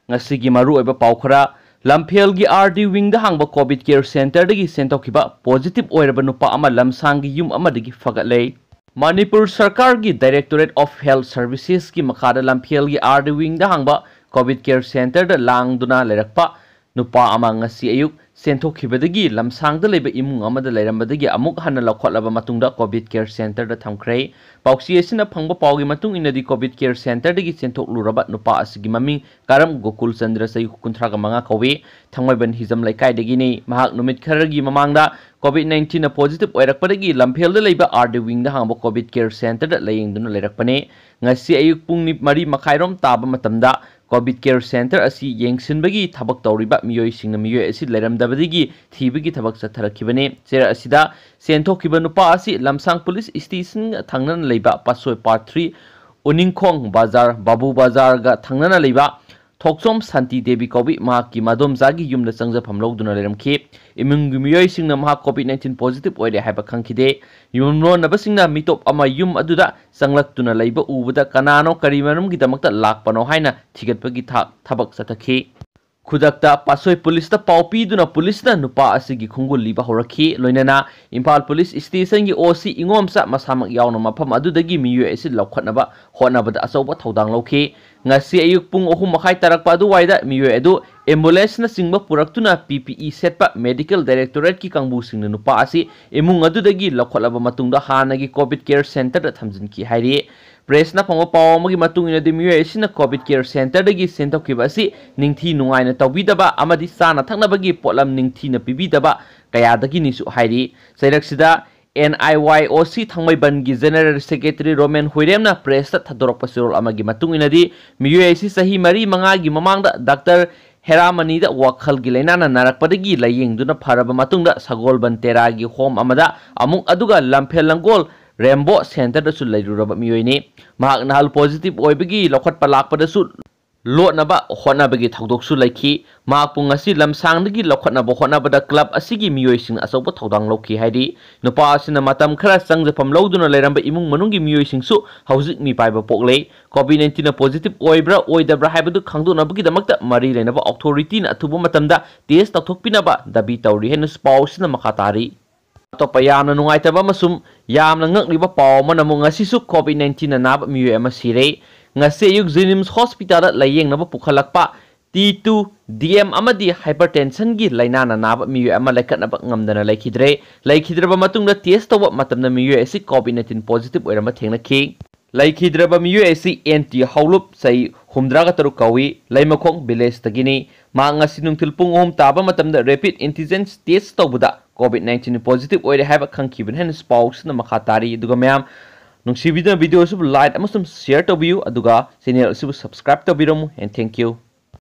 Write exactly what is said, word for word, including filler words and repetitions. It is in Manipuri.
ꯉꯁꯤꯒꯤ ꯃꯔꯨꯑꯣꯏꯕ ꯄꯥꯎ ꯈꯔ꯫ ꯂꯝꯐꯦꯜꯒꯤ ꯑꯥꯔ ꯗꯤ ꯋꯤꯡꯗ ꯍꯥꯡꯕ ꯀꯣꯚꯤꯗ ꯀꯦꯌꯔ ꯁꯦꯟꯇꯔꯗꯒꯤ ꯆꯦꯟꯊꯣꯛꯈꯤꯕ ꯄꯣꯖꯤꯇꯤꯚ ꯑꯣꯏꯔꯕ ꯅꯨꯄꯥ ꯑꯃ ꯂꯝꯁꯥꯡꯒꯤ ꯌꯨꯝ ꯑꯃꯗꯒꯤ ꯐꯒꯠꯂꯦ꯫ ꯃꯅꯤꯄꯨꯔ ꯁꯔꯀꯥꯔꯒꯤ Directorate of Health Servicesꯀꯤ ꯃꯈꯥꯗ ꯂꯝꯐꯦꯜꯒꯤ ꯑꯥꯔ ꯗꯤ ꯋꯤꯡꯗ ꯍꯥꯡꯕ ꯀꯣꯚꯤꯗ ꯀꯦꯌꯔ ꯁꯦꯟꯇꯔꯗ ꯂꯥꯡꯗꯨꯅ ꯂꯩꯔꯛꯄ ꯅꯨꯄꯥ ꯑꯃ ꯉꯁꯤ ꯑꯌꯨꯛ ꯆꯦꯟꯊꯣꯛꯈꯤꯕꯗꯒꯤ ꯂꯝꯁꯥꯡꯗ ꯂꯩꯕ ꯏꯃꯨꯡ ꯑꯃꯗ ꯂꯩꯔꯝꯕꯗꯒꯤ ꯑꯃꯨꯛ ꯍꯟꯅ ꯂꯧꯈꯠꯂꯕ ꯃꯇꯨꯡꯗ ꯀꯣꯚꯤꯗ ꯀꯦꯌꯔ ꯁꯦꯟꯇꯔꯗ ꯊꯝꯈ꯭ꯔꯦ꯫ ꯄꯥꯎꯆꯦ ꯑꯁꯤꯅ ꯐꯪꯕ ꯄꯥꯎꯒꯤ ꯃꯇꯨꯡ ꯏꯟꯅꯗꯤ, ꯀꯣꯚꯤꯗ ꯀꯦꯌꯔ ꯁꯦꯟꯇꯔꯗꯒꯤ ꯆꯦꯟꯊꯣꯛꯂꯨꯔꯕ ꯅꯨꯄꯥ ꯑꯁꯤꯒꯤ ꯃꯃꯤꯡ ꯀꯔꯝ ꯒꯣꯀꯨꯜ ꯆꯟꯗ꯭ꯔ, ꯆꯍꯤ ꯀꯨꯟꯊ꯭ꯔꯥꯒ ꯃꯉꯥ ꯀꯧꯏ꯫ ꯊꯥꯡꯃꯩꯕꯟ ꯍꯤꯖꯝ ꯂꯩꯀꯥꯏꯗꯒꯤꯅꯤ꯫ ꯃꯍꯥꯛ ꯅꯨꯃꯤꯠ ꯈꯔꯒꯤ ꯃꯃꯥꯡꯗ ꯀꯣꯚꯤꯗ ꯅꯥꯏꯟꯇꯤꯟꯅ ꯄꯣꯖꯤꯇꯤꯚ ꯑꯣꯏꯔꯛꯄꯗꯒꯤ ꯂꯝꯐꯦꯜꯗ ꯂꯩꯕ ꯑꯥꯔ ꯗꯤ ꯋꯤꯡꯗ ꯍꯥꯡꯕ ꯀꯣꯚꯤꯗ ꯀꯦꯌꯔ ꯁꯦꯟꯇꯔꯗ ꯂꯥꯌꯦꯡꯗꯨꯅ ꯂꯩꯔꯛꯄꯅꯤ꯫ ꯉꯁꯤ ꯑꯌꯨꯛ ꯄꯨꯡ ꯅꯤ-, ꯃꯔꯤ ꯃꯈꯥꯏꯔꯣꯝ ꯇꯥꯕ ꯃꯇꯝꯗ ꯀꯣꯚꯤꯗ ꯀꯦꯌꯔ ꯁꯦꯟꯇꯔ ꯑꯁꯤ ꯌꯦꯡꯁꯤꯟꯕꯒꯤ ꯊꯕꯛ ꯇꯧꯔꯤꯕ ꯃꯤꯑꯣꯏꯁꯤꯡꯅ ꯃꯤꯑꯣꯏ ꯑꯁꯤ ꯂꯩꯔꯝꯗꯕꯗꯒꯤ ꯊꯤꯕꯒꯤ ꯊꯕꯛ ꯆꯠꯊꯔꯛꯈꯤꯕꯅꯤ꯫ ꯆꯦꯔ ꯑꯁꯤꯗ ꯆꯦꯟꯊꯣꯛꯈꯤꯕ ꯅꯨꯄꯥ ꯑꯁꯤ ꯂꯝꯁꯥꯡ ꯄꯨꯂꯤꯁ ꯁ꯭ꯇꯦꯁꯟꯒ ꯊꯪꯅꯅ ꯂꯩꯕ ꯄꯥꯠꯁꯣꯏ ꯄꯥꯔꯠ ꯊ꯭ꯔꯤ, ꯎꯅꯤꯡꯈꯣꯡ ꯕꯖꯥꯔ, ꯕꯥꯕꯨ ꯕꯖꯥꯔꯒ ꯊꯪꯅꯅ ꯂꯩꯕ ꯊꯣꯛꯆꯣꯝ ꯁꯥꯟꯇꯤ ꯗꯦꯕꯤ ꯀꯧꯕꯤ ꯃꯍꯥꯛꯀꯤ ꯃꯗꯣꯝꯆꯥꯒꯤ ꯌꯨꯝꯗ ꯆꯪꯖꯐꯝ ꯂꯧꯗꯨꯅ ꯂꯩꯔꯝꯈꯤ꯫ ꯏꯃꯨꯡꯒꯤ ꯃꯤꯑꯣꯏꯁꯤꯡꯅ ꯃꯍꯥꯛ ꯀꯣꯚꯤꯗ ꯅꯥꯏꯟꯇꯤꯟ ꯄꯣꯖꯤꯇꯤꯚ ꯑꯣꯏꯔꯦ ꯍꯥꯏꯕ ꯈꯪꯈꯤꯗꯦ꯫ ꯌꯨꯝꯂꯣꯟꯅꯕꯁꯤꯡꯅ ꯃꯤꯇꯣꯞ ꯑꯃ ꯌꯨꯝ ꯑꯗꯨꯗ ꯆꯪꯂꯛꯇꯨꯅ ꯂꯩꯕ ꯎꯕꯗ ꯀꯅꯥꯅꯣ, ꯀꯔꯤ ꯃꯔꯝꯒꯤꯗꯃꯛꯇ ꯂꯥꯛꯄꯅꯣ ꯍꯥꯏꯅ ꯊꯤꯒꯠꯄꯒꯤ ꯊꯥꯛ ꯊꯕꯛ ꯆꯠꯊꯈꯤ꯫ ꯈꯨꯗꯛꯇ ꯄꯥꯠꯁꯣꯏ ꯄꯨꯂꯤꯁꯇ ꯄꯥꯎ ꯄꯤꯗꯨꯅ ꯄꯨꯂꯤꯁꯅ ꯅꯨꯄꯥ ꯑꯁꯤꯒꯤ ꯈꯣꯡꯒꯨꯜ ꯂꯤꯕ ꯍꯧꯔꯛꯈꯤ꯫ ꯂꯣꯏꯅꯅ ꯏꯝꯐꯥꯜ ꯄꯨꯂꯤꯁ ꯁ꯭ꯇꯦꯁꯟꯒꯤ ꯑꯣ ꯁꯤ ꯏꯉꯣꯝꯆꯥ ꯃꯁꯥꯃꯛ ꯌꯥꯎꯅ ꯃꯐꯝ ꯑꯗꯨꯗꯒꯤ ꯃꯤꯑꯣꯏ ꯑꯁꯤ ꯂꯧꯈꯠꯅꯕ ꯍꯣꯠꯅꯕꯗ ꯑꯆꯧꯕ ꯊꯧꯗꯥꯡ ꯂꯧꯈꯤ꯫ ꯉꯁꯤ ꯑꯌꯨꯛ ꯄꯨꯡ ꯑꯍꯨꯝ ꯃꯈꯥꯏ ꯇꯥꯔꯛꯄ ꯑꯗꯨꯋꯥꯏꯗ ꯃꯤꯑꯣꯏ ꯑꯗꯨ ꯑꯦꯝꯕꯨꯂꯦꯟꯁꯅꯆꯤꯡꯕ ꯄꯨꯔꯛꯇꯨꯅ ꯄꯤ ꯄꯤ ꯏ ꯁꯦꯠꯄ ꯃꯦꯗꯤꯀꯦꯜ ꯗꯥꯏꯔꯦꯛꯇꯣꯔꯦꯠꯀꯤ ꯀꯥꯡꯕꯨꯁꯤꯡꯅ ꯅꯨꯄꯥ ꯑꯁꯤ ꯏꯃꯨꯡ ꯑꯗꯨꯗꯒꯤ ꯂꯧꯈꯠꯂꯕ ꯃꯇꯨꯡꯗ ꯍꯥꯟꯅꯒꯤ ꯀꯣꯚꯤꯗ ꯀꯦꯌꯔ ꯁꯦꯟꯇꯔꯗ ꯊꯝꯖꯤꯟꯈꯤ ꯍꯥꯏꯔꯤ꯫ ꯄ꯭ꯔꯦꯁꯅ ꯐꯪꯕ ꯄꯥꯎ ꯑꯃꯒꯤ ꯃꯇꯨꯡ ꯏꯟꯅꯗꯤ, ꯃꯤꯑꯣꯏ ꯑꯁꯤꯅ ꯀꯣꯚꯤꯗ ꯀꯦꯌꯔ ꯁꯦꯟꯇꯔꯗꯒꯤ ꯆꯦꯟꯊꯣꯛꯈꯤꯕ ꯑꯁꯤ ꯅꯤꯡꯊꯤ ꯅꯨꯡꯉꯥꯏꯅ ꯇꯧꯕꯤꯗꯕ ꯑꯃꯗꯤ ꯆꯥꯅ ꯊꯛꯅꯕꯒꯤ ꯄꯣꯠꯂꯝ ꯅꯤꯡꯊꯤꯅ ꯄꯤꯕꯤꯗꯕ ꯀꯌꯥꯗꯒꯤꯅꯤꯁꯨ ꯍꯥꯏꯔꯤ꯫ ꯆꯩꯔꯛꯁꯤꯗ ꯑꯦꯟ ꯑꯥꯏ ꯋꯥꯏ ꯑꯣ ꯁꯤ ꯊꯥꯡꯃꯩꯕꯟꯒꯤ ꯖꯦꯅꯦꯔꯦꯜ ꯁꯦꯀ꯭ꯔꯦꯇꯔꯤ ꯔꯣꯃꯦꯟ ꯍꯨꯏꯔꯦꯝꯅ ꯄ꯭ꯔꯦꯁꯇ ꯊꯥꯗꯣꯔꯛꯄ ꯆꯦꯔꯣꯜ ꯑꯃꯒꯤ ꯃꯇꯨꯡ ꯏꯟꯅꯗꯤ, ꯃꯤꯑꯣꯏ ꯑꯁꯤ ꯆꯍꯤ ꯃꯔꯤ ꯃꯉꯥꯒꯤ ꯃꯃꯥꯡꯗ ꯗꯥꯛꯇꯔ ꯍꯦꯔꯥꯃꯅꯤꯗ ꯋꯥꯈꯜꯒꯤ ꯂꯥꯏꯅꯥꯅ ꯅꯥꯔꯛꯄꯗꯒꯤ ꯂꯥꯌꯦꯡꯗꯨꯅ ꯐꯔꯕ ꯃꯇꯨꯡꯗ ꯁꯒꯣꯜꯕꯟ ꯇꯦꯔꯥꯒꯤ ꯍꯣꯝ ꯑꯃꯗ, ꯑꯃꯨꯛ ꯑꯗꯨꯒ ꯂꯝꯐꯦꯜ ꯂꯪꯒꯣꯜ ꯔꯦꯝꯕꯣ ꯁꯦꯟꯇꯔꯗꯁꯨ ꯂꯩꯔꯨꯔꯕ ꯃꯤꯑꯣꯏꯅꯤ꯫ ꯃꯍꯥꯛ ꯅꯍꯥꯟ ꯄꯣꯖꯤꯇꯤꯚ ꯑꯣꯏꯕꯒꯤ ꯂꯧꯈꯠꯄ ꯂꯥꯛꯄꯗꯁꯨ ꯂꯣꯠꯅꯕ ꯍꯣꯠꯅꯕꯒꯤ ꯊꯧꯗꯣꯛꯁꯨ ꯂꯩꯈꯤ꯫ ꯃꯍꯥꯛꯄꯨ ꯉꯁꯤ ꯂꯝꯁꯥꯡꯗꯒꯤ ꯂꯧꯈꯠꯅꯕ ꯍꯣꯠꯅꯕꯗ club ꯑꯁꯤꯒꯤ ꯃꯤꯑꯣꯏꯁꯤꯡꯅ ꯑꯆꯧꯕ ꯊꯧꯗꯥꯡ ꯂꯧꯈꯤ ꯍꯥꯏꯔꯤ꯫ ꯅꯨꯄꯥ ꯑꯁꯤꯅ ꯃꯇꯝ ꯈꯔ ꯆꯪꯖꯐꯝ ꯂꯧꯗꯨꯅ ꯂꯩꯔꯝꯕ ꯏꯃꯨꯡ ꯃꯅꯨꯡꯒꯤ ꯃꯤꯑꯣꯏꯁꯤꯡꯁꯨ ꯍꯧꯖꯤꯛ ꯃꯤꯄꯥꯏꯕ ꯄꯣꯛꯂꯦ꯫ COVID nineteen positive ꯑꯣꯏꯕ꯭ꯔꯥ ꯑꯣꯏꯗꯕ꯭ꯔꯥ ꯍꯥꯏꯕꯗꯨ ꯈꯪꯗꯣꯛꯅꯕꯒꯤꯗꯃꯛꯇ ꯃꯔꯤ ꯂꯩꯅꯕ authorityꯅ ꯑꯊꯨꯕ ꯃꯇꯝꯗ test ꯇꯧꯊꯣꯛꯄꯤꯅꯕ ꯗꯥꯕꯤ ꯇꯧꯔꯤ ꯍꯥꯏꯅꯁꯨ ꯄꯥꯎ ꯑꯁꯤꯅ ꯃꯈꯥ ꯇꯥꯔꯤ꯫ ꯑꯇꯣꯞꯄ ꯌꯥꯝꯅ ꯅꯨꯡꯉꯥꯏꯇꯕ ꯑꯃꯁꯨꯡ ꯌꯥꯝꯅ ꯉꯛꯂꯤꯕ ꯄꯥꯎ ꯑꯃꯅ ꯑꯃꯨꯛ ꯉꯁꯤꯁꯨ COVID nineteenꯅ ꯅꯥꯕ ꯃꯤꯑꯣꯏ ꯑꯃ ꯁꯤꯔꯦ꯫ ꯉꯁꯤ ꯑꯌꯨꯛ JNIMS hospitalꯗ ꯂꯥꯌꯦꯡꯅꯕ ꯄꯨꯈꯠꯂꯛꯄ T two DM ꯑꯃꯗꯤ hypertensionꯒꯤ ꯂꯥꯏꯅꯥꯅ ꯅꯥꯕ ꯃꯤꯑꯣꯏ ꯑꯃ ꯂꯥꯏꯀꯠꯅꯕ ꯉꯝꯗꯅ ꯂꯩꯈꯤꯗ꯭ꯔꯦ꯫ ꯂꯩꯈꯤꯗ꯭ꯔꯕ ꯃꯇꯨꯡꯗ test ꯇꯧꯕ ꯃꯇꯝꯗ ꯃꯤꯑꯣꯏ ꯑꯁꯤ COVID nineteen positive ꯑꯣꯏꯔꯝꯕ ꯊꯦꯡꯅꯈꯤ꯫ ꯂꯩꯈꯤꯗ꯭ꯔꯕ ꯃꯤꯑꯣꯏ ꯑꯁꯤ N T ꯍꯥꯎꯂꯨꯞ, ꯆꯍꯤ ꯍꯨꯝꯗ꯭ꯔꯥꯒ ꯇꯔꯨꯛ ꯀꯧꯏ, ꯂꯩꯃꯈꯣꯡ villageꯇꯒꯤꯅꯤ꯫ ꯃꯍꯥꯛ ꯉꯁꯤ ꯅꯨꯡꯊꯤꯜ ꯄꯨꯡ ꯑꯍꯨꯝ ꯇꯥꯕ ꯃꯇꯝꯗ rapid antigen test ꯇꯧꯕꯗ COVID nineteen positive ꯑꯣꯏꯔꯦ ꯍꯥꯏꯕ ꯈꯪꯈꯤꯕꯅꯤ ꯍꯥꯏꯅꯁꯨ ꯄꯥꯎꯁꯤꯅ ꯃꯈꯥ ꯇꯥꯔꯤ꯫ ꯑꯗꯨꯒ ꯃꯌꯥꯝ, ꯅꯨꯡꯁꯤꯕꯤꯗꯨꯅ video ꯑꯁꯤꯕꯨ like ꯑꯃꯁꯨꯡ share ꯇꯧꯕꯤꯌꯨ, ꯑꯗꯨꯒ channel ꯑꯁꯤꯕꯨ subscribe ꯇꯧꯕꯤꯔꯝꯃꯨ, and thank you꯫